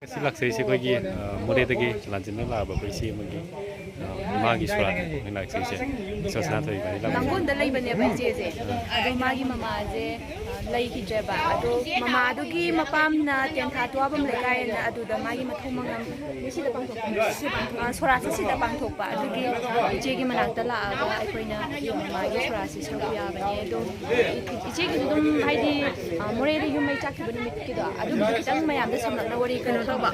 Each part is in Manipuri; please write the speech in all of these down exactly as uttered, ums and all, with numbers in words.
ꯉꯁꯤ ꯂꯥꯛꯆꯔꯤꯁꯦ ꯑꯩꯈꯣꯏꯒꯤ, ꯑ, ꯃꯣꯔꯦꯗꯒꯤ ꯂꯥꯟꯖꯦꯟꯕ ꯂꯥꯛꯑꯕ ꯑꯩꯈꯣꯏ ꯏꯆꯦ ꯑꯃꯒꯤ, ꯑ, ꯏꯃꯥꯒꯤ ꯁꯣꯔꯥꯠꯅꯤ ꯑꯩꯈꯣꯏ ꯂꯥꯛꯆꯔꯤꯁꯦ꯫ ꯏꯆꯦ ꯁꯅꯥꯊꯣꯏ ꯏꯕꯥꯅꯤ ꯂꯥꯛꯄꯅꯤ꯫ ꯂꯥꯡꯒꯣꯜꯗ ꯂꯩꯕꯅꯦꯕ ꯏꯆꯦꯁꯦ꯫ ꯑꯗꯣ ꯃꯥꯒꯤ ꯃꯃꯥꯁꯦ, ꯑ, ꯂꯩꯈꯤꯗ꯭ꯔꯦꯕ꯫ ꯑꯗꯣ ꯃꯃꯥꯗꯨꯒꯤ ꯃꯄꯥꯝꯅ ꯇꯦꯟꯊꯥ ꯇꯨꯋꯥꯕꯝ ꯂꯩꯀꯥꯏꯅ ꯑꯗꯨꯗ ꯃꯥꯒꯤ ꯃꯊꯧ ꯃꯉꯝ ꯁꯤꯗ ꯄꯥꯡꯊꯣꯛꯄ꯫ ꯑ, ꯁꯣꯔꯥꯠꯁꯦ ꯁꯤꯗ ꯄꯥꯡꯊꯣꯛꯄ꯫ ꯑꯗꯨꯒꯤ ꯏꯆꯦꯒꯤ ꯃꯅꯥꯛꯇ ꯂꯥꯛꯑꯒ ꯑꯩꯈꯣꯏꯅ ꯃꯃꯥꯒꯤ ꯁꯣꯔꯥꯠꯁꯦ ꯁꯔꯨꯛ ꯌꯥꯕꯅꯦ꯫ ꯑꯗꯣ ꯏꯆꯦꯒꯤꯁꯨ ꯑꯗꯨꯝ ꯍꯥꯏꯗꯤ, ꯑ, ꯃꯣꯔꯦꯗ ꯌꯨꯝ ꯃꯩ ꯆꯥꯛꯈꯤꯕ ꯅꯨꯃꯤꯠꯀꯤꯗꯣ ꯑꯗꯨꯒꯤꯗꯣ ꯈꯤꯇꯪ ꯃꯌꯥꯝꯗ ꯁꯝꯂꯞꯅ ꯋꯥꯔꯤ ꯀꯩꯅꯣ ꯇꯧꯕ꯫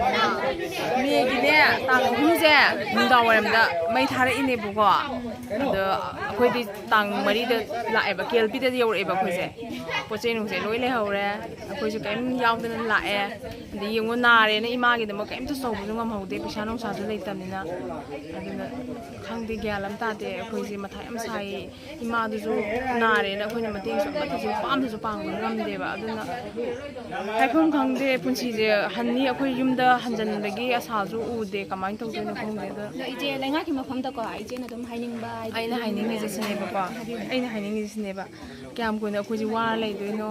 ꯃꯦꯒꯤꯅꯦ, ꯇꯥꯡ ꯑꯍꯨꯝꯁꯦ ꯅꯨꯡꯗꯥꯡ ꯋꯥꯏꯔꯝꯗ ꯃꯩ ꯊꯥꯔꯛꯏꯅꯦꯕꯀꯣ꯫ ꯑꯗꯣ ꯑꯩꯈꯣꯏꯗꯤ ꯇꯥꯡ ꯃꯔꯤꯗ ꯂꯥꯛꯑꯦꯕ, ꯀꯦ ꯑꯦꯜ ꯄꯤꯗꯗꯤ ꯌꯧꯔꯛꯑꯦꯕ ꯑꯩꯈꯣꯏꯁꯦ꯫ ꯄꯣꯠ ꯆꯩ ꯅꯨꯡꯆꯩ ꯂꯣꯏ ꯂꯩꯍꯧꯔꯦ꯫ ꯑꯩꯈꯣꯏꯁꯨ ꯀꯔꯤꯝ ꯌꯥꯎꯗꯅ ꯂꯥꯛꯑꯦ꯫ ꯑꯗꯩ ꯌꯦꯡꯉꯣ, ꯅꯥꯔꯦꯅ ꯏꯃꯥꯒꯤꯗꯃꯛ ꯀꯔꯤꯝꯇ ꯇꯧꯕꯁꯨ ꯉꯝꯍꯧꯗꯦ, ꯄꯩꯁꯥ ꯅꯨꯡꯁꯥꯁꯨ ꯂꯩꯇꯕꯅꯤꯅ꯫ ꯑꯗꯨꯅ ꯈꯪꯗꯦ, ꯒ꯭ꯌꯥꯟ ꯑꯃ ꯇꯥꯗꯦ꯫ ꯑꯩꯈꯣꯏꯁꯦ ꯃꯊꯥ ꯌꯥꯝ ꯁꯥꯏ꯫ ꯏꯃꯥꯗꯨꯁꯨ ꯅꯥꯔꯦꯅ ꯑꯩꯈꯣꯏꯅ ꯃꯇꯦꯡꯁꯨ ꯑꯃꯠꯇꯁꯨ ꯄꯥꯝꯗꯁꯨ ꯄꯥꯡꯕ ꯉꯝꯗꯦꯕ꯫ ꯑꯗꯨꯅ ꯍꯥꯏꯐꯝ ꯈꯪꯗꯦ, ꯄꯨꯟꯁꯤꯁꯦ ꯍꯟꯅꯤ ꯑꯩꯈꯣꯏ ꯌꯨꯝꯗ ꯍꯟꯖꯤꯟꯕꯒꯤ ꯑꯁꯥꯁꯨ ꯎꯗꯦ꯫ ꯀꯃꯥꯏꯅ ꯇꯧꯗꯣꯏꯅꯣ ꯈꯪꯗꯦ꯫ ꯑꯗꯣ ꯑꯗꯣ ꯏꯆꯦ, ꯂꯩꯉꯥꯛꯀꯤ ꯃꯐꯝꯗꯀꯣ ꯏꯆꯦꯅ ꯑꯗꯨꯝ ꯍꯥꯏꯅꯤꯡꯕ ꯍꯥꯏꯗꯤ ꯑꯩꯅ ꯍꯥꯏꯅꯤꯡꯉꯤꯁꯦ ꯁꯤꯅꯦꯕꯀꯣ, ꯑꯩꯅ ꯍꯥꯏꯅꯤꯡꯉꯤꯁꯦ ꯁꯤꯅꯦꯕ, ꯀꯌꯥꯝ ꯀꯨꯏꯅ ꯑꯩꯈꯣꯏꯁꯦ ꯋꯥꯔ ꯂꯩꯗꯣꯏꯅꯣ?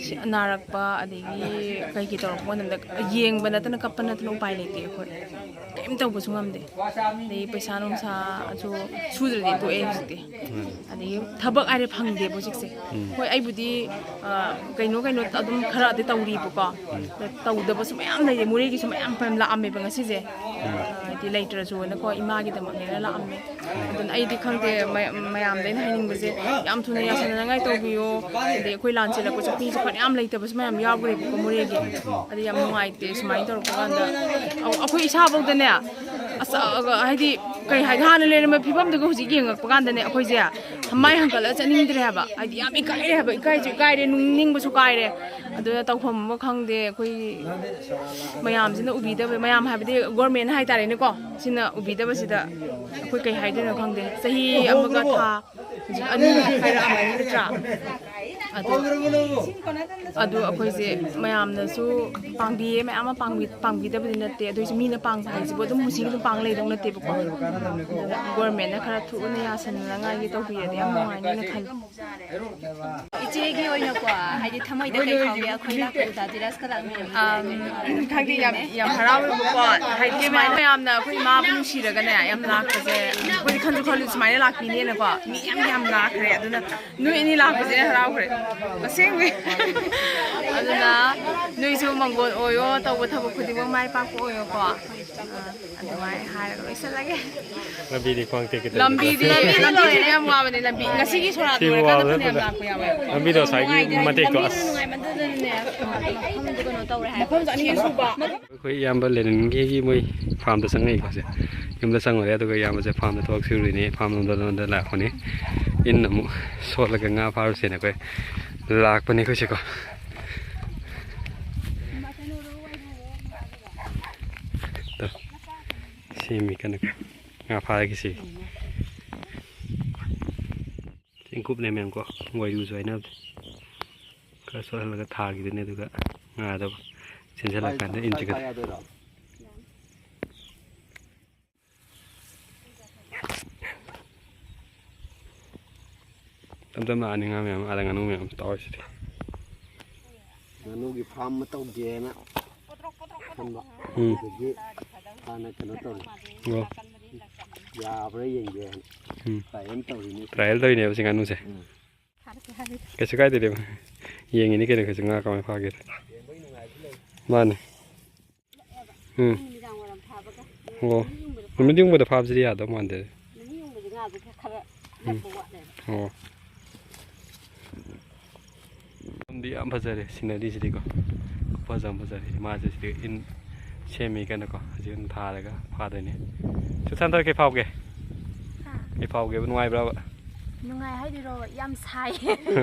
ꯁꯤ ꯅꯥꯔꯛꯄ ꯑꯗꯒꯤ ꯀꯩ ꯀꯩ ꯇꯧꯔꯛꯄ ꯃꯇꯝꯗ ꯌꯦꯡꯕ ꯅꯠꯇꯅ, ꯀꯞꯄ ꯅꯠꯇꯅ ꯎꯄꯥꯏ ꯂꯩꯇꯦ ꯑꯩꯈꯣꯏ꯫ ꯀꯔꯤꯝ ꯇꯧꯕꯁꯨ ꯉꯝꯗꯦ꯫ ꯑꯗꯩ ꯄꯩꯁꯥ ꯅꯨꯡꯁꯥꯁꯨ ꯁꯨꯗ꯭ꯔꯗꯤ ꯇꯣꯛꯑꯦ ꯍꯧꯖꯤꯛꯇꯤ꯫ ꯑꯗꯒꯤ ꯊꯕꯛ ꯍꯥꯏꯔꯦ ꯐꯪꯗꯦꯕ ꯍꯧꯖꯤꯛꯁꯦ꯫ ꯍꯣꯏ, ꯑꯩꯕꯨꯗꯤ, ꯑ, ꯀꯩꯅꯣ ꯀꯩꯅꯣ ꯑꯗꯨꯝ ꯈꯔꯗꯤ ꯇꯧꯔꯤꯕꯀꯣ꯫ ꯑꯗ ꯇꯧꯗꯕꯁꯨ ꯃꯌꯥꯝ ꯂꯩꯔꯦ꯫ ꯃꯣꯔꯦꯒꯤꯁꯨ ꯃꯌꯥꯝ ꯃꯌꯥꯝ ꯂꯥꯛꯑꯝꯃꯦꯕ ꯉꯁꯤꯁꯦ꯫ ꯑ, ꯍꯥꯏꯗꯤ ꯂꯩꯇ꯭ꯔꯁꯨꯅꯀꯣ, ꯏꯃꯥꯒꯤꯗꯃꯛꯅꯦꯅ ꯂꯥꯛꯑꯝꯃꯦ꯫ ꯑꯗꯨꯅ ꯑꯩꯗꯤ ꯈꯪꯗꯦ, ꯃꯌꯥꯝꯗ ꯑꯩꯅ ꯍꯥꯏꯅꯤꯡꯕꯁꯦ, ꯌꯥꯝ ꯊꯨꯅ ꯌꯥꯁꯟꯅꯅꯉꯥꯏ ꯇꯧꯕꯤꯌꯣ꯫ ꯍꯥꯏꯗꯤ ꯑꯩꯈꯣꯏ ꯂꯥꯟ ꯆꯦꯜꯂꯛꯄꯁꯨ ꯃꯤꯁꯨ ꯐꯅꯌꯥꯝ ꯂꯩꯇꯕꯁꯨ ꯃꯌꯥꯝ ꯌꯥꯎꯈ꯭ꯔꯦꯕꯀꯣ ꯃꯣꯔꯦꯒꯤ꯫ ꯑꯗ ꯌꯥꯝ ꯅꯨꯡꯉꯥꯏꯇꯦ ꯁꯨꯃꯥꯏꯅ ꯇꯧꯔꯛꯄ ꯀꯥꯟꯗ꯫ ꯑꯩꯈꯣꯏ ꯏꯁꯥꯐꯧꯗꯅꯦ, ꯑꯁ, ꯑ, ꯍꯥꯏꯗꯤ ꯀꯩ ꯍꯥꯏꯒꯦ, ꯍꯥꯟꯅ ꯂꯩꯔꯝꯕ ꯐꯤꯕꯝꯗꯨꯒ ꯍꯧꯖꯤꯛ ꯌꯦꯡꯉꯛꯄ ꯀꯥꯟꯗꯅꯦ, ꯑꯩꯈꯣꯏꯁꯦ ꯃꯥꯏ ꯍꯟꯀꯠꯂꯒ ꯆꯠꯅꯤꯡꯗ꯭ꯔꯦ ꯍꯥꯏꯕ꯫ ꯍꯥꯏꯗꯤ ꯌꯥꯝ ꯏꯀꯥꯏꯔꯦ ꯍꯥꯏꯕ, ꯏꯀꯥꯏꯁꯨ ꯏꯀꯥꯏꯔꯦ, ꯅꯤꯡꯕꯁꯨ ꯀꯥꯏꯔꯦ꯫ ꯑꯗꯨꯅ ꯇꯧꯐꯝ ꯑꯃ ꯈꯪꯗꯦ꯫ ꯑꯩꯈꯣꯏ ꯃꯌꯥꯝꯁꯤꯅ ꯎꯕꯤꯗꯕ, ꯃꯌꯥꯝ ꯍꯥꯏꯕꯗꯤ ꯒꯣꯔꯃꯦꯟ ꯍꯥꯏꯇꯥꯔꯦꯅꯦꯀꯣ, ꯁꯤꯅ ꯎꯕꯤꯗꯕꯁꯤꯗ ꯑꯩꯈꯣꯏ ꯀꯩ ꯍꯥꯏꯗꯣꯏꯅꯣ ꯈꯪꯗꯦ꯫ ꯆꯍꯤ ꯑꯃꯒ ꯊꯥ ꯍꯧꯖꯤꯛ ꯑꯅꯤ ꯍꯥꯏꯔꯛꯑꯃꯅꯤ, ꯅꯠꯇ꯭ꯔꯥ? ꯑꯗꯣ ꯑꯗꯨ ꯑꯩꯈꯣꯏꯁꯦ ꯃꯌꯥꯝꯅꯁꯨ ꯄꯥꯡꯕꯤꯌꯦ, ꯃꯌꯥꯝ ꯑꯃ ꯄꯥꯡꯕꯤ-, ꯄꯥꯡꯕꯤꯗꯕꯗꯤ ꯅꯠꯇꯦ꯫ ꯑꯗꯨ ꯑꯣꯏꯁꯨ ꯃꯤꯅ ꯄꯥꯡꯕ ꯍꯥꯏꯁꯤꯕꯨ ꯑꯗꯨꯝ ꯃꯨꯁꯤꯒꯤ ꯑꯗꯨꯝ ꯄꯥꯡ ꯂꯩꯗꯧ ꯅꯠꯇꯦꯕꯀꯣ꯫ ꯑꯗꯨꯅ ꯒꯣꯔꯃꯦꯟꯅ ꯈꯔ ꯊꯨꯅ ꯌꯥꯁꯟꯅꯉꯥꯏꯒꯤ ꯇꯧꯕꯤꯔꯗꯤ ꯌꯥꯝ ꯅꯨꯡꯉꯥꯏꯅꯤꯅ ꯈꯜꯂꯤ꯫ ꯏꯆꯦꯒꯤ ꯑꯣꯏꯅꯀꯣ, ꯍꯥꯏꯗꯤ ꯊꯃꯣꯏꯗ ꯀꯩ ꯐꯥꯎꯒꯦ ꯑꯩꯈꯣꯏ ꯂꯥꯛꯄꯗꯨꯗ ꯙꯤꯔꯥꯖꯀ ꯂꯥꯛꯃꯤꯟꯅꯕ? ꯑꯝ, ꯈꯪꯗꯦ, ꯌꯥꯝ, ꯌꯥꯝ ꯍꯔꯥꯎꯋꯦꯕꯀꯣ꯫ ꯍꯥꯏꯗꯤ ꯁꯨꯃꯥꯏꯅ ꯃꯌꯥꯝꯅ ꯑꯩꯈꯣꯏ ꯏꯃꯥꯕꯨ ꯅꯨꯡꯁꯤꯔꯒꯅꯦ, ꯌꯥꯝ ꯂꯥꯛꯄꯁꯦ ꯑꯩꯈꯣꯏꯗꯤ ꯈꯟꯁꯨ ꯈꯜꯂꯨ ꯁꯨꯃꯥꯏꯅ ꯂꯥꯛꯄꯤꯅꯦꯅꯀꯣ꯫ ꯃꯤ ꯌꯥꯝ, ꯌꯥꯝ ꯂꯥꯛꯈ꯭ꯔꯦ꯫ ꯑꯗꯨꯅ ꯅꯣꯏ ꯑꯅꯤ ꯂꯥꯛꯄꯁꯦ ꯍꯔꯥꯎꯈ꯭ꯔꯦ ꯑꯁꯦꯡꯕꯩ꯫ ꯑꯗꯨꯅ ꯅꯣꯏꯁꯨ ꯃꯪꯒꯣꯜ ꯑꯣꯏꯌꯣ, ꯇꯧꯕ ꯊꯕꯛ ꯈꯨꯗꯤꯡꯃꯛ ꯃꯥꯏ ꯄꯥꯛꯄ ꯑꯣꯏꯌꯣꯀꯣ꯫ ꯑꯗꯨꯃꯥꯏꯅ ꯍꯥꯏꯔꯒ ꯂꯣꯏꯁꯤꯜꯂꯒꯦ꯫ ꯂꯝꯕꯤꯗꯤ ꯈ꯭ꯋꯥꯡ ꯇꯦꯛꯀꯦ ꯇꯧꯏ꯫ ꯂꯝꯕꯤꯗꯤ, ꯂꯝꯕꯤꯗꯤ ꯌꯥꯝ ꯋꯥꯕꯅꯦ꯫ ꯂꯝꯕꯤ ꯉꯁꯤꯒꯤ ꯁꯣꯔꯥꯠ ꯁꯤ ꯂꯣꯏꯔꯀꯥꯟꯗ ꯋꯥꯕꯗ ꯐꯅꯌꯥꯝ ꯅꯠꯇꯅ ꯂꯥꯛꯄ ꯌꯥꯎꯋꯦ꯫ ꯂꯝꯕꯤꯗꯣ ꯉꯁꯥꯏꯒꯤ ꯅꯨꯡꯉꯥꯏꯇꯦ꯫ ꯃꯇꯦꯛꯇꯣ ꯂꯝꯕꯤꯁꯨ ꯑꯁ꯫ ꯅꯨꯡꯉꯥꯏꯃꯟꯗꯗꯅꯅꯦ꯫ ꯃꯐꯝꯗꯨ ꯀꯩꯅꯣ ꯇꯧꯔꯦ ꯍꯥꯏ꯫ ꯃꯐꯝꯁꯨ ꯑꯅꯤ ꯁꯨꯕ꯫ ꯑꯩꯈꯣꯏ ꯏꯌꯥꯝꯕ ꯂꯦꯅꯤꯟꯒꯤ ꯃꯣꯏ ꯐꯥꯔꯝꯗ ꯆꯪꯉꯛꯏꯀꯣ ꯁꯦ꯫ ꯌꯨꯝꯗ ꯆꯪꯉꯨꯔꯦ, ꯑꯗꯨꯒ ꯏꯌꯥꯝꯕꯁꯦ ꯐꯥꯔꯝꯗ ꯊꯕꯛ ꯁꯨꯔꯤꯅꯦ, ꯐꯥꯔꯝ ꯂꯣꯝꯗ, ꯂꯣꯝꯗ ꯂꯥꯛꯄꯅꯦ꯫ ꯏꯟ ꯑꯃꯨꯛ ꯁꯣꯠꯂꯒ ꯉꯥ ꯐꯥꯔꯨꯁꯦꯅ ꯑꯩꯈꯣꯏ ꯂꯥꯛꯄꯅꯦ ꯑꯩꯈꯣꯏꯁꯦꯀꯣ꯫ ꯇꯣ, ꯁꯦꯝꯃꯤ ꯀꯟꯅ ꯉꯥ ꯐꯥꯔꯒꯤꯁꯤ꯫ ꯆꯦꯡꯀꯨꯞꯅꯦ ꯃꯦꯝꯀꯣ, ꯋꯥꯏꯔꯨꯁꯨ ꯍꯥꯏꯅꯕꯗꯤ꯫ ꯈꯔ ꯁꯣꯠꯍꯜꯂꯒ ꯊꯥꯈꯤꯗꯣꯏꯅꯦ, ꯑꯗꯨꯒ ꯉꯥꯗꯣ ꯆꯦꯟꯁꯤꯜꯂꯀꯥꯟꯗ ꯏꯟ ꯆꯤꯡꯈꯠ-, ꯇꯞ ꯇꯞꯅ ꯂꯥꯛꯑꯅꯤ ꯉꯥ ꯃꯌꯥꯝ, ꯑꯥꯗ ꯉꯥꯅꯨ ꯃꯌꯥꯝ ꯇꯥꯎꯔꯤꯁꯤꯗꯤ꯫ ꯉꯥꯅꯨꯒꯤ ꯐꯥꯔꯝ ꯑꯃ ꯇꯧꯒꯦꯅ ꯈꯟꯕ꯫ ꯎꯝ꯫ ꯑꯗꯒꯤ ꯍꯥꯟꯅ ꯀꯩꯅꯣ ꯇꯧꯔꯦ꯫ ꯑꯣ꯫ ꯌꯥꯕ꯭ꯔꯥ ꯌꯦꯡꯒꯦꯅ ꯎꯝ꯫ Trial ꯇꯧꯔꯤꯅꯤ꯫ Trial ꯇꯧꯔꯤꯅꯦꯕ ꯁꯤ ꯉꯥꯅꯨꯁꯦ꯫ ꯎꯝ꯫ ꯀꯩꯁꯨ ꯀꯥꯏꯗꯦꯗ꯫ ꯌꯦꯡꯉꯤꯅꯤ ꯀꯩꯅꯣ, ꯑꯩꯈꯣꯏꯁꯨ ꯉꯥ ꯀꯃꯥꯏꯅ ꯐꯥꯒꯦꯗ꯫ ꯃꯥꯅꯦ꯫ ꯎꯝ꯫ ꯑꯣ꯫ ꯅꯨꯃꯤꯠ ꯌꯨꯡꯕꯗ ꯐꯥꯕꯁꯤꯗꯤ ꯌꯥꯗꯧ ꯃꯥꯟꯗꯦ꯫ ꯅꯨꯃꯤꯠ ꯌꯨꯡꯕꯁꯦ ꯉꯥꯁꯦ ꯈꯔ ꯎꯝ꯫ ꯂꯧꯕ ꯋꯥꯠꯂꯦꯕ꯫ ꯑꯣ꯫ ꯃꯐꯝꯗꯤ ꯌꯥꯝ ꯐꯖꯔꯦ, scenery ꯁꯤꯗꯤꯀꯣ꯫ ꯈꯨꯐꯖ ꯑꯃ ꯐꯖꯔꯦ꯫ ꯃꯥꯁꯦ ꯁꯤꯗ ꯏꯟ ꯁꯦꯝꯃꯤ ꯀꯟꯅꯀꯣ꯫ ꯍꯧꯖꯤꯛ ꯏꯟ ꯊꯥꯔꯒ ꯐꯥꯗꯣꯏꯅꯦ꯫ ꯁꯨꯁꯥꯟꯇ, ꯀꯩ ꯐꯥꯎꯒꯦ? ꯍꯥ? ꯀꯩ ꯐꯥꯎꯒꯦꯕ? ꯅꯨꯡꯉꯥꯏꯕ꯭ꯔꯕ? ꯅꯨꯡꯉꯥꯏ ꯍꯥꯏꯗꯣꯏꯔꯣ? ꯌꯥꯝ ꯁꯥꯏ꯫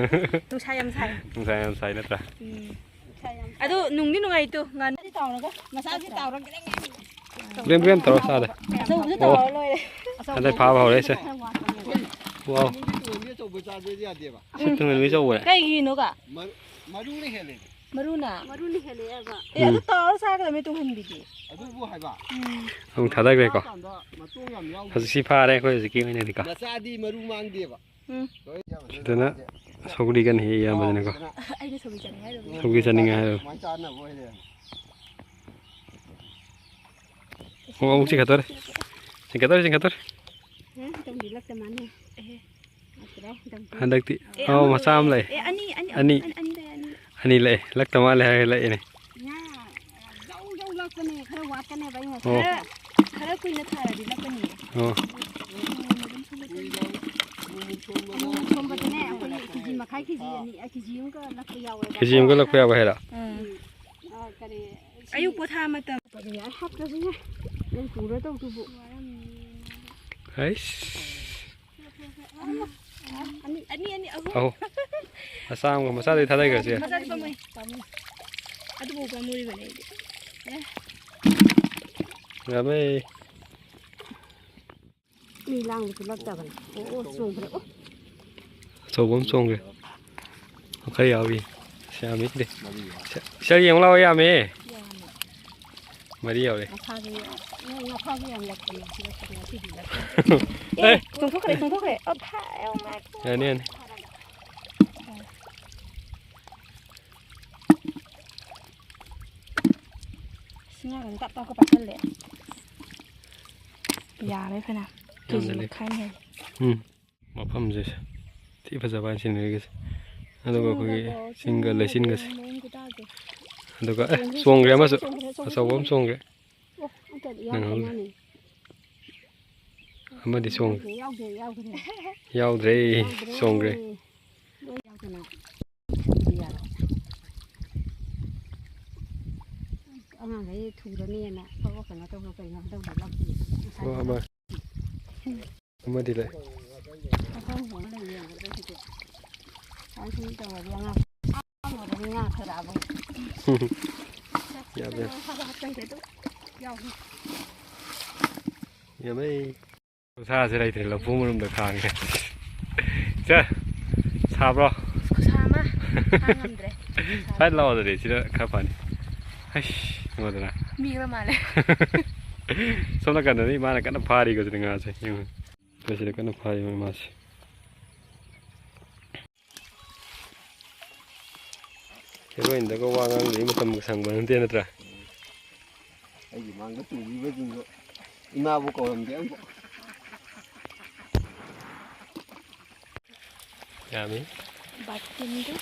ꯅꯨꯡꯁꯥ ꯌꯥꯝ ꯁꯥꯏ꯫ ꯅꯨꯡꯁꯥ ꯌꯥꯝ ꯁꯥꯏ ꯅꯠꯇ꯭ꯔꯥ? ꯎꯝ꯫ ꯅꯨꯡꯁꯥ ꯌꯥꯝ ꯁꯥꯏ꯫ ꯑꯗꯣ ꯅꯨꯡꯗꯤ ꯅꯨꯡꯉꯥꯏꯇꯣ꯫ ꯉꯥꯅꯨ ꯇꯥꯎꯔꯒ, ꯃꯆꯥꯁꯤ ꯇꯥꯎꯔꯒ ꯒ꯭ꯔꯦꯝ ꯒ꯭ꯔꯦꯝ ꯇꯧꯔ ꯆꯥꯗꯦ꯫ ꯑꯆꯧꯕꯁꯨ ꯑꯣ꯫ ꯇꯥꯎꯔ ꯂꯣꯏꯔꯦ꯫ ꯍꯟꯗꯛ ꯐꯥꯕ ꯍꯧꯔꯦ ꯑꯩꯁꯦ꯫ ꯋꯥꯎ꯫ ꯇꯨꯡꯍꯟꯕꯤ ꯑꯆꯧꯕ ꯆꯥꯗ꯭ꯔꯗꯤ ꯌꯥꯗꯦꯕ꯫ ꯁꯤ ꯇꯨꯡꯍꯟꯕꯤ ꯑꯆꯧꯕꯔꯦ? ꯀꯩꯒꯤꯅꯣꯒ? ꯃꯔꯨ-, ꯃꯔꯨꯅ ꯍꯦꯜꯂꯦ꯫ ꯃꯔꯨꯅ? ꯃꯔꯨꯅ ꯍꯦꯜꯂꯦꯕ꯫ ꯑꯦ, ꯑꯗꯨ ꯎꯝ꯫ ꯇꯥꯎꯔ ꯆꯥꯒꯗꯕꯅꯦ ꯇꯨꯡꯍꯟꯕꯤꯗꯤ꯫ ꯑꯗꯨꯕꯨ ꯍꯥꯏꯕ꯫ ꯎꯝ꯫ ꯑꯃꯨꯛ ꯊꯥꯗꯈ꯭ꯔꯦꯀꯣ꯫ ꯆꯥꯀꯥꯟꯗ ꯃꯇꯣꯡ ꯌꯥꯝ ꯌꯥꯎꯗꯦ꯫ ꯍꯧꯖꯤꯛꯁꯤ ꯐꯥꯔꯦ ꯑꯩꯈꯣꯏ ꯍꯧꯖꯤꯛꯀꯤ ꯑꯣꯏꯅꯗꯤꯀꯣ꯫ ꯃꯆꯥꯗꯤ ꯃꯔꯨ ꯃꯥꯡꯗꯦꯕ꯫ ꯎꯝ꯫ ꯁꯤꯗꯅ ꯁꯧꯒ꯭ꯔꯤ ꯀꯟꯅ ꯍꯦꯛꯏ ꯏꯌꯥꯝꯕꯁꯤꯅꯀꯣ꯫ ꯑꯩꯅ ꯁꯧꯒ꯭ꯔꯤ ꯆꯥꯅꯤꯡꯉꯦ ꯍꯥꯏꯔꯕ꯫ ꯁꯧꯒ꯭ꯔꯤ ꯆꯥꯅꯤꯡꯉꯦ ꯍꯥꯏꯔꯕ꯫ ꯁꯨꯃꯥꯏꯅ ꯆꯥꯅꯕ ꯑꯣꯏ ꯂꯩꯔꯝꯃꯦ꯫ ꯑꯣ, ꯑꯃꯨꯛ ꯆꯤꯡꯈꯠꯇꯣꯔꯦ꯫ ꯆꯤꯡꯈꯠꯇꯣꯔꯦ, ꯆꯤꯡꯈꯠꯇꯣꯔꯦ꯫ ꯎꯝ, ꯇꯝꯕꯤꯂꯛꯇ ꯃꯥꯅꯦ꯫ ꯑꯦꯍꯦ꯫ ꯅꯠꯇ꯭ꯔꯦ, ꯇꯝꯕꯤ꯫ ꯍꯟꯗꯛꯇꯤ꯫ ꯑꯦ, ꯑꯧ, ꯑꯃ ꯃꯆꯥ ꯑꯃ ꯂꯩ꯫ ꯑꯦ, ꯑꯅꯤ, ꯑꯅꯤ, ꯑꯅꯤ꯫ ꯑꯅꯤ, ꯑꯅꯤ ꯂꯩ, ꯑꯅꯤ ꯂꯩ꯫ ꯑꯅꯤ ꯂꯩ꯫ ꯂꯛꯇ ꯃꯥꯜꯂꯦ ꯍꯥꯏꯔꯒ ꯂꯛꯏꯅꯦ꯫ ꯉꯥ ꯖꯧ ꯖꯧ ꯂꯛꯄꯅꯦ, ꯈꯔ ꯋꯥꯠꯀꯅꯦꯕ ꯑꯩ ꯉꯁꯤ꯫ ꯑꯣ꯫ ꯈꯔ, ꯈꯔ ꯀꯨꯏꯅ ꯊꯥꯔꯗꯤ ꯂꯛꯀꯅꯤ꯫ ꯑꯣ꯫ ꯑꯃꯨꯛ ꯁꯣꯝꯕꯗꯅꯦ, ꯑꯩꯈꯣꯏ ꯀꯦ ꯖꯤ ꯃꯈꯥꯏ, ꯀꯦ ꯖꯤ ꯑꯅꯤ, ꯑ, ꯀꯦ ꯖꯤ ꯑꯃꯒ ꯂꯛꯄ ꯌꯥꯎꯋꯦꯕ꯫ ꯀꯦ ꯖꯤ ꯑꯃꯒ ꯂꯛꯄ ꯌꯥꯎꯕ ꯍꯥꯏꯔꯣ? ꯎꯝ꯫ ꯑ, ꯀꯔꯤ, ꯑꯌꯨꯛ ꯄꯣꯊꯥ ꯃꯇꯝ꯫ ꯀꯔꯤ ꯍꯥꯏ ꯍꯥꯞꯇ꯭ꯔꯁꯨꯅꯦ꯫ ꯅꯪ ꯄꯨꯔ ꯇꯧꯗꯨꯕꯨ꯫ ꯑꯩꯁ꯫ ꯑꯅꯤ, ꯑꯅꯤ, ꯑꯍꯨꯝ꯫ ꯑꯍꯨꯝ꯫ ꯃꯆꯥ ꯑꯃꯒ ꯃꯆꯥꯗꯩ ꯊꯥꯗꯈ꯭ꯔꯁꯦ꯫ ꯃꯆꯥꯗꯤ ꯄꯥꯝꯃꯨꯏ꯫ ꯑꯗꯨꯕꯨ ꯄꯥꯝꯃꯨꯔꯤꯕꯅꯦ ꯑꯩꯗꯤ꯫ ꯑꯦ꯫ ꯌꯥꯝꯃꯦ꯫ ꯃꯤ ꯂꯥꯡꯕꯁꯨ ꯂꯛꯇꯕꯅꯤ꯫ ꯑꯣ, ꯑꯣ, ꯆꯣꯡꯈ꯭ꯔꯦ꯫ ꯑꯣ꯫ ꯑꯆꯧꯕ ꯑꯃ ꯆꯣꯡꯈ꯭ꯔꯦ꯫ ꯈꯔ ꯌꯥꯎꯔꯤ꯫ ꯑꯁ, ꯌꯥꯝꯃꯤꯗꯤ꯫ ꯁ-, ꯁꯤꯗ ꯌꯦꯡꯉꯨ ꯂꯥꯛꯑꯣ, ꯌꯥꯝꯃꯦ꯫ ꯌꯥꯝꯃꯦ꯫ ꯃꯔꯤ ꯌꯥꯎꯔꯦ꯫ ꯉꯈꯥꯁꯨ ꯌꯥꯎ-, ꯅꯣꯏ ꯉꯈꯥꯁꯨ ꯌꯥꯝ ꯂꯛꯄꯅꯦ꯫ ꯁꯤꯗ ꯉꯁꯤꯗꯤ ꯂꯛꯇꯦ꯫ ꯑꯦ, ꯑꯦ! ꯆꯣꯡꯊꯣꯛꯈ꯭ꯔꯦ, ꯆꯣꯡꯊꯣꯛꯈ꯭ꯔꯦ꯫ ꯑꯣ, ꯐꯥ-, ꯑꯣ, ꯃꯥꯏ ꯒꯣꯗ꯫ ꯌꯥꯅꯤ, ꯌꯥꯅꯤ꯫ ꯁꯤ ꯉꯥꯒꯁꯦ ꯇꯞ ꯇꯞꯀ ꯄꯥꯏꯁꯜꯂꯦ꯫ ꯌꯥꯔꯦ ꯐꯅꯌꯥꯝ꯫ ꯀꯦ ꯖꯤ ꯌꯥꯝꯅ ꯂꯦ-, ꯃꯈꯥꯏ ꯍꯦꯜꯂꯦ꯫ ꯎꯝ꯫ ꯃꯐꯝꯁꯦ ꯊꯤ ꯐꯖꯕ ꯍꯥꯏꯅ ꯁꯤꯅꯔꯤꯒꯁꯦ꯫ ꯑꯗꯨꯒ ꯑꯩꯈꯣꯏꯒꯤ ꯆꯤꯡꯒ ꯆꯤꯡꯒ ꯂꯩꯆꯤꯟꯒꯁꯦ꯫ ꯃꯑꯣꯡ ꯈꯨꯇꯥꯁꯦ꯫ ꯑꯗꯨꯒ, ꯑꯦ, ꯆꯣꯡꯈ꯭ꯔꯦ, ꯆꯣꯡꯈ꯭ꯔꯦ ꯑꯃꯁꯨ꯫ ꯆꯣꯡꯈ꯭ꯔꯦ, ꯆꯣꯡꯈ꯭ꯔꯦ, ꯑꯆꯧꯕ ꯑꯃ ꯆꯣꯡꯈ꯭ꯔꯦ꯫ ꯆꯣꯡꯈ꯭ꯔꯦ꯫ ꯑꯣ, ꯑꯝꯇ ꯌꯥꯎꯗ ꯅꯪꯍꯧꯗꯦ꯫ ꯃꯥꯅꯦ꯫ ꯑꯃꯗꯤ ꯆꯣꯡꯈ꯭ꯔꯦ꯫ ꯌꯥꯎꯗꯦ, ꯌꯥꯎꯗꯦ, ꯌꯥꯎꯗ꯭ꯔꯦ꯫ ꯌꯥꯎꯗ꯭ꯔꯦ, ꯌꯥꯎꯗ꯭ꯔꯦ꯫ ꯆꯣꯡꯈ꯭ꯔꯦ꯫ ꯂꯣꯏ ꯌꯥꯎꯗꯅ꯫ ꯑꯉꯥꯡꯈꯩ ꯊꯨꯔꯅꯦꯅ ꯐꯕ ꯀꯩꯅꯣ ꯇꯧꯕ ꯀꯩꯅꯣ ꯇꯧꯕ ꯂꯧꯈꯤ꯫ ꯑꯣ, ꯑꯃ꯫ ꯑꯃꯗꯤ ꯂꯩ꯫ ꯑꯩꯈꯣꯏ ꯍꯣꯡ ꯂꯩꯌꯦ ꯑꯗꯨꯗꯤ꯫ ꯑꯩ ꯁꯨꯝ ꯇꯧꯔꯗꯤ ꯑꯉꯥꯡ ꯑꯉꯥꯡ ꯉꯥ ꯈꯔ ꯂꯥꯛꯑꯕ꯫ ꯌꯥꯝ ꯌꯥꯝ꯫ ꯌꯥꯎꯏ꯫ ꯌꯥꯝꯃꯦ꯫ ꯈꯨꯁꯥꯁꯦ ꯂꯩꯇ꯭ꯔꯦ, ꯂꯐꯨ ꯃꯔꯨꯝꯗ ꯈꯥꯡꯉꯦ꯫ ꯆꯦ, ꯁꯥꯕ꯭ꯔꯣ? ꯈꯨꯁꯥ ꯑꯃ꯫ ꯈꯥꯡ ꯉꯝꯗ꯭ꯔꯦ꯫ ꯁ꯭ꯋꯥꯏꯗ ꯂꯥꯛꯑꯣ ꯑꯗꯨꯗꯤ, ꯁꯤꯗ ꯈꯔ ꯐꯅꯤ꯫ ꯍꯩꯁ, ꯌꯦꯡꯉꯣꯗꯅ꯫ ꯃꯤ ꯈꯔ ꯃꯥꯜꯂꯦ꯫ ꯁꯣꯝ ꯅꯥꯀꯟꯗꯗꯤ ꯃꯥꯅ ꯀꯟꯅ ꯐꯥꯔꯤꯀꯣ ꯁꯤꯗ ꯉꯥꯁꯦ, ꯌꯦꯡꯉꯣ꯫ ꯃꯁꯤꯗ ꯀꯟꯅ ꯐꯥꯔꯤ ꯃꯥꯁꯦ꯫ ꯍꯦꯔꯣꯏꯟꯗꯒ ꯋꯥ ꯉꯥꯡꯕꯒꯤ ꯃꯇꯝꯒ ꯁꯪꯕ ꯅꯠꯇꯦ, ꯅꯠꯇ꯭ꯔꯥ? ꯑꯩꯒꯤ ꯃꯥꯡꯗ ꯇꯣꯡꯕꯤꯕꯁꯤꯡꯗꯣ ꯏꯃꯥꯕꯨ ꯀꯧꯔꯝꯗꯦ ꯑꯃꯨꯛ꯫ ꯌꯥꯝꯃꯤ꯫ ꯕꯥꯇꯤꯟꯗꯨ꯫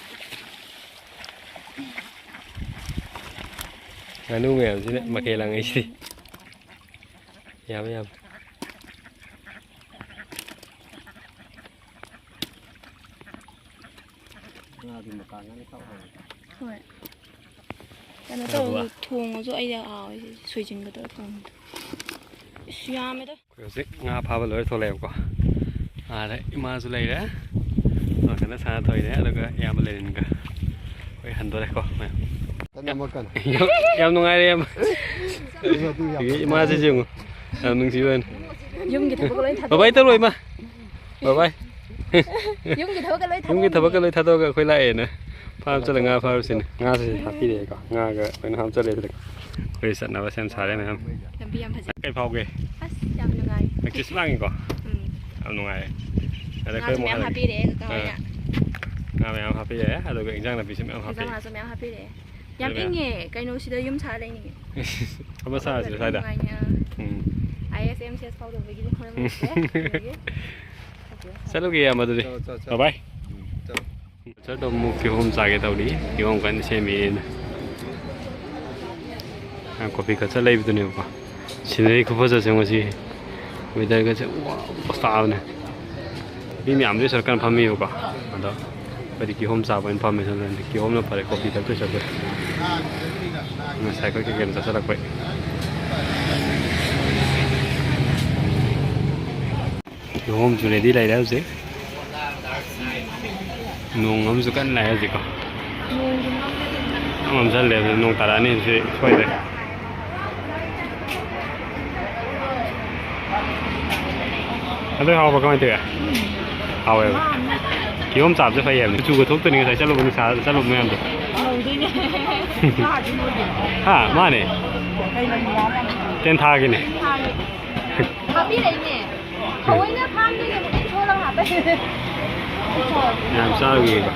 ꯉꯥꯅꯨ ꯃꯌꯥꯝꯁꯤꯅ ꯃꯈꯩ ꯂꯥꯡꯉꯛꯏꯁꯤꯗꯤ꯫ ꯌꯥꯝꯃꯤ, ꯌꯥꯝꯃꯤ꯫ ꯉꯥꯗꯤ ꯃꯀꯥ ꯉꯥꯅꯤ ꯈꯥꯎ ꯍꯥꯎꯋꯦ꯫ ꯍꯣꯏ꯫ ꯀꯩꯅꯣ ꯇꯧꯔꯁꯨ, ꯊꯣꯡꯉꯁꯨ ꯑꯩꯗꯤ ꯍꯥꯎꯋꯦ ꯁꯤꯁꯦ, ꯁꯣꯏꯖꯤꯟꯒ ꯇꯧꯔ ꯊꯣꯡꯕꯗꯣ꯫ ꯏꯁ, ꯌꯥꯝꯃꯦꯗ꯫ ꯑꯩꯈꯣꯏ ꯍꯧꯖꯤꯛ ꯉꯥ ꯐꯥꯕ ꯂꯣꯏꯔ ꯊꯣꯛꯂꯛꯑꯦꯕꯀꯣ꯫ ꯑꯥꯗ ꯏꯃꯥꯁꯨ ꯂꯩꯔꯦ, ꯅꯥꯀꯟꯗ ꯁꯥꯟꯅ ꯊꯣꯏꯅꯦ, ꯑꯗꯨꯒ ꯏꯌꯥꯝꯕ ꯂꯦꯅꯤꯟꯒ ꯑꯩꯈꯣꯏ ꯍꯟꯗꯣꯔꯦꯀꯣ ꯃꯌꯥꯝ꯫ ꯀꯟꯅ ꯑꯃ ꯀꯟꯅ꯫ ꯌꯥꯝ ꯅꯨꯡꯉꯥꯏꯔꯦ ꯏꯌꯥꯝꯕ꯫ ꯑꯗꯨ ꯌꯥꯝ ꯁꯤꯒꯤ ꯏꯃꯥꯁꯤꯁꯨ ꯌꯦꯡꯉꯨ꯫ ꯌꯥꯝ ꯅꯨꯡꯁꯤꯕꯅꯤ꯫ ꯌꯨꯝꯒꯤ ꯊꯕꯛ ꯂꯣꯏ ꯊꯥꯗꯣꯛꯑ꯫ ꯕꯕꯥꯏ ꯇꯧꯔꯣ ꯏꯃꯥ꯫ ꯕꯕꯥꯏ꯫ ꯌꯨꯝꯒꯤ ꯊꯕꯛꯀ ꯂꯣꯏ ꯌꯨꯝꯒꯤ ꯊꯕꯛꯀ ꯊꯥꯗꯣꯛꯑꯝꯃꯦ꯫ ꯂꯣꯏ ꯊꯥꯗꯣꯛꯑꯒ ꯑꯩꯈꯣꯏ ꯂꯥꯛꯑꯦꯅ꯫ ꯐꯥꯝ ꯆꯠꯂ ꯉꯥ ꯐꯥꯔꯨꯁꯤꯅꯦ꯫ ꯉꯥꯁꯦ ꯍꯥꯞꯄꯤꯔꯛꯑꯦꯀꯣ꯫ ꯉꯥꯒ ꯂꯣꯏꯅ ꯍꯥꯞꯆꯜꯂꯦ ꯁꯤꯗ꯫ ꯑꯩꯈꯣꯏ ꯆꯠꯅꯕ ꯁꯦꯝ ꯁꯥꯔꯦ ꯃꯌꯥꯝ꯫ ꯂꯝꯕꯤ ꯌꯥꯝ ꯐꯖꯩ꯫ ꯀꯩ ꯐꯥꯎꯒꯦ? ꯑꯁ, ꯌꯥꯝ ꯅꯨꯡꯉꯥꯏ꯫ Practice ꯂꯥꯡꯉꯤꯀꯣ? ꯎꯝ꯫ ꯌꯥꯝ ꯅꯨꯡꯉꯥꯏ꯫ ꯑꯗ ꯉꯥꯁꯨ ꯑꯩꯈꯣꯏ ꯑꯃꯨꯛ ꯃꯌꯥꯝ ꯍꯜꯂꯛ-, ꯍꯥꯞꯄꯤꯔꯛꯑꯦ ꯀꯀꯥ ꯍꯣꯏꯅ꯫ ꯑꯥ꯫ ꯉꯥ ꯃꯌꯥꯝ ꯍꯥꯄꯤꯔꯦ, ꯑꯗꯨꯒ ꯏꯟꯖꯥꯡ ꯅꯥꯄꯤꯁꯨ ꯃꯌꯥꯝ ꯍꯥꯄꯤ꯫ ꯏꯟꯖꯥꯡ ꯃꯅꯥꯁꯨ ꯃꯌꯥꯝ ꯍꯥꯄꯤꯔꯛꯑꯦ꯫ ꯌꯥꯝ ꯑꯗꯨꯅ ꯏꯪꯉꯦ, ꯀꯩꯅꯣꯁꯤꯗ ꯌꯨꯝ ꯁꯥ ꯂꯩꯅꯤꯡꯉꯦ꯫ ꯑꯃ ꯁꯥꯔꯁꯦ ꯁ꯭ꯋꯥꯏꯗ꯫ ꯅꯨꯡꯉꯥꯏꯅꯦ, ꯑꯥ꯫ ꯎꯝ꯫ IAS, MCS ꯐꯥꯎꯗꯕꯒꯤꯗꯤ ꯃꯔꯝ ꯂꯩꯇꯦ꯫ ꯑꯗꯨꯗꯒꯤ ꯆꯠꯂꯨꯒꯦ, ꯏꯌꯥꯝꯕ, ꯑꯗꯨꯗꯤ꯫ ꯆꯠꯂꯣ, ꯆꯠꯂꯣ, ꯆꯠꯂꯣ꯫ Bye bye꯫ ꯎꯝ, ꯆꯠꯂꯣ꯫ ꯆꯠꯇꯧ ꯑꯃꯨꯛ ꯀꯤꯍꯣꯝ ꯆꯥꯒꯦ ꯇꯧꯔꯤ꯫ ꯀꯤꯍꯣꯝ ꯀꯟꯅ ꯁꯦꯝꯃꯤꯅ꯫ ꯀꯣꯐꯤ ꯀꯜꯆꯔ ꯂꯩꯕꯗꯨꯅꯦꯕꯀꯣ꯫ Scenery ꯈꯨꯐꯖꯁꯦ ꯉꯁꯤ꯫ Weatherꯒꯁꯦ, ꯋꯥ, ꯄꯣꯁ ꯇꯥꯕꯅꯦ꯫ ꯃꯤ ꯃꯌꯥꯝꯗꯨ ꯁꯔꯨꯛ ꯀꯟꯅ ꯐꯝꯃꯤꯕꯀꯣ꯫ ꯑꯗꯣ ꯑꯩꯈꯣꯏꯗꯤ ꯀꯤꯍꯣꯝ ꯆꯥꯕ ꯑꯣꯏꯅ ꯐꯝꯃꯦ ꯁꯣꯝꯗꯗꯤ꯫ ꯀꯤꯍꯣꯝꯅ ꯐꯔꯦ ꯀꯣꯐꯤ ꯊꯛꯇꯣꯏ ꯁꯔꯨꯛꯄꯨꯗꯤ꯫ ꯉꯁꯥꯏ ꯑꯩꯈꯣꯏ ꯀꯩ ꯀꯩꯅꯣ ꯆꯥꯁꯤꯜꯂꯛꯄꯩ꯫ ꯀꯤꯍꯣꯝꯁꯨ ready ꯂꯩꯔꯦ ꯍꯧꯖꯤꯛ꯫ ꯅꯣꯡ ꯑꯃꯁꯨ ꯀꯟꯅ ꯂꯥꯛꯑꯦ ꯍꯧꯖꯤꯛꯀꯣ꯫ ꯌꯥꯝ ꯃꯝꯁꯤꯜꯂꯦ, ꯑꯗꯨ ꯅꯣꯡ ꯇꯥꯔꯛꯑꯅꯤ ꯍꯧꯖꯤꯛ ꯁꯣꯏꯗ꯭ꯔꯦ꯫ ꯑꯗꯨ ꯍꯥꯎꯕ ꯀꯃꯥꯏꯅ ꯇꯧꯋꯤ? ꯍꯥꯎꯋꯦꯕ꯫ ꯀꯤꯍꯣꯝ ꯆꯥꯕꯁꯦ ꯐꯩ ꯍꯥꯏꯕꯅꯤ꯫ ꯀꯨꯆꯨꯒ ꯊꯣꯛꯇꯣꯏꯅꯤ ꯉꯁꯥꯏ ꯆꯠꯂꯨꯕ ꯅꯨꯡꯁꯥ ꯆꯠꯂꯨꯕ ꯃꯌꯥꯝꯗꯣ꯫ ꯍꯥ, ꯃꯥꯅꯦ꯫ ꯇꯦꯟꯊꯥꯒꯤꯅꯦ꯫ ꯊꯥꯕꯤꯔꯛꯏꯅꯦ꯫ ꯊꯑꯣꯏꯅ ꯐꯥꯝꯗꯒꯤ ꯑꯃꯨꯛ ꯏꯟꯊꯣꯛꯂꯒ ꯍꯥꯞꯄꯛꯏꯅꯦ꯫ ꯌꯥꯝ ꯆꯥꯔꯨꯏꯌꯦꯕ꯫